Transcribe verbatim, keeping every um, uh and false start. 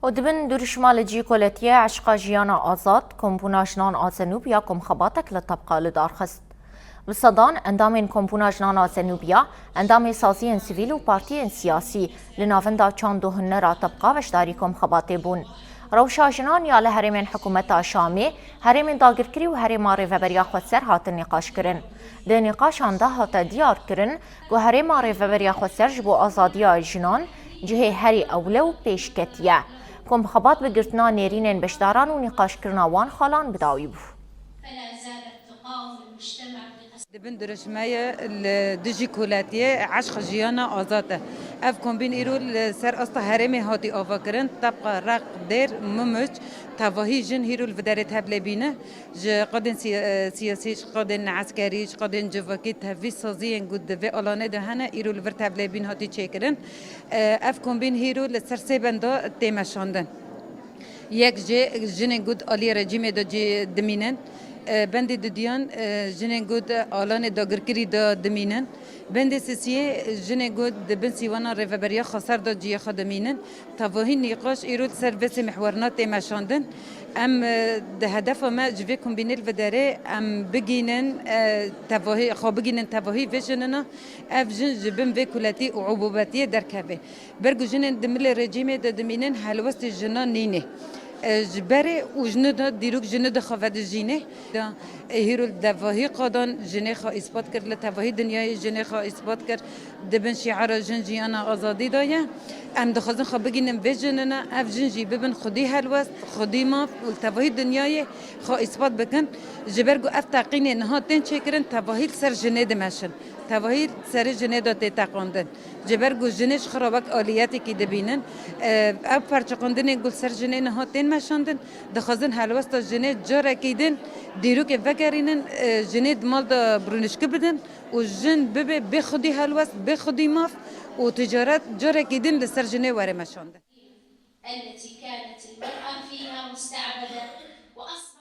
Û dibin duruşma li cî koletiye Eşqa Jiyana Azad, Kombûna Jinan a Zenûbiya komxebatek li Tebqa li dar xist. Bi sedan endamên Kombûna Jinan a Zenûbiya, endamê saziyên sivîl û partiyên siyasî li navenda çand û hunera Tebqa beşdarî komxebatê bûn. Rewşa jinan ya li herêmên hikûmeta Şamê, herêmên dagirkirî û herêma Rêveberiya Xweser hatin nîqaşkirin. Di nîqaşan de hate diyarkirin ku herêma Rêveberiya Xweser ji bo azadiya jinan cihê herî ewle û pêşketiye. Komxebat bi girtina nêrînên beşdaran û nîqaşkirina wan xalan bi dawî bû. Di bin dirişmeyê li dijî koletiyê Eşq Jiyana Azad e. Ev kombîn îro li ser asta herêmê hatî avakirin, Tebqa, Req, Dêr, Mumuç, tevahî jin hîro li vê derê tevlê bîne. Ji qadên siya-, e, siyasî, ji qadên eskerî, ji qadên civakî, tevî saziyên ku di vê alanê de hene, îro li vir tevlêbîn hatî çêkirin. E, ev kombîn hîro li ser sê benda tê meşandin. Yek jê jinên ku di aliyê rejîmê de cî dimînin. E, bendê dudiyan, e, jinên ku di alanê dagirkirî de dimînin. Bendê sisiyê jinên ku di bin sîwana Rêveberiya Xweser de ciyê xwe dimînin. Tevahî nîqaş îro li ser vê sê mihwerina tê meşandin. Em, e, di hedefa me ji vê kombînê li vê derê em bigînin, e, tevahî, xwe bigînin tevahî vê jinina, ev jin ji bin vê kuletî û ubûbetiyê derkeve. Ber ku jinên di milê rejîmê de dimînin, helwestê jinan nîne. E, ji berê û ji nû de dîrok ji nû de xwe vedijîne. Da, e, hîro li tevahî qadan jinê xwe îspat kir, li tevahî dinyayê jinê xwe îspat kir. Di bin şiara jin jiyana azadî de ye. Em dixwazin xwe bigînin vê jinine, ev jin jî bibin xwedî helwest, xwedî maf û li tevahî dinyayê xwe îspat bikin. Ji ber ku ev teqînê niha tên çêkirin, tevahî li ser jinê dimeşin. Tevahî li serê jinê de tê teqandin. Ji ber ku jinê ji xwe re wek aliyetekî dibînin, e, ev perçiqandinên ku li ser jinê niha tên meşandin, dixwazin helwesta jinê carekî din dîrokê vegerînin, e, jinê di mal de birûnişkî bidin û jin bibe bê xwedî helwest, bê xwedî maf û ticaret carekî din li ser jinê were meşandin. التي كانت المرأة فيها مستعبدة وأصبحت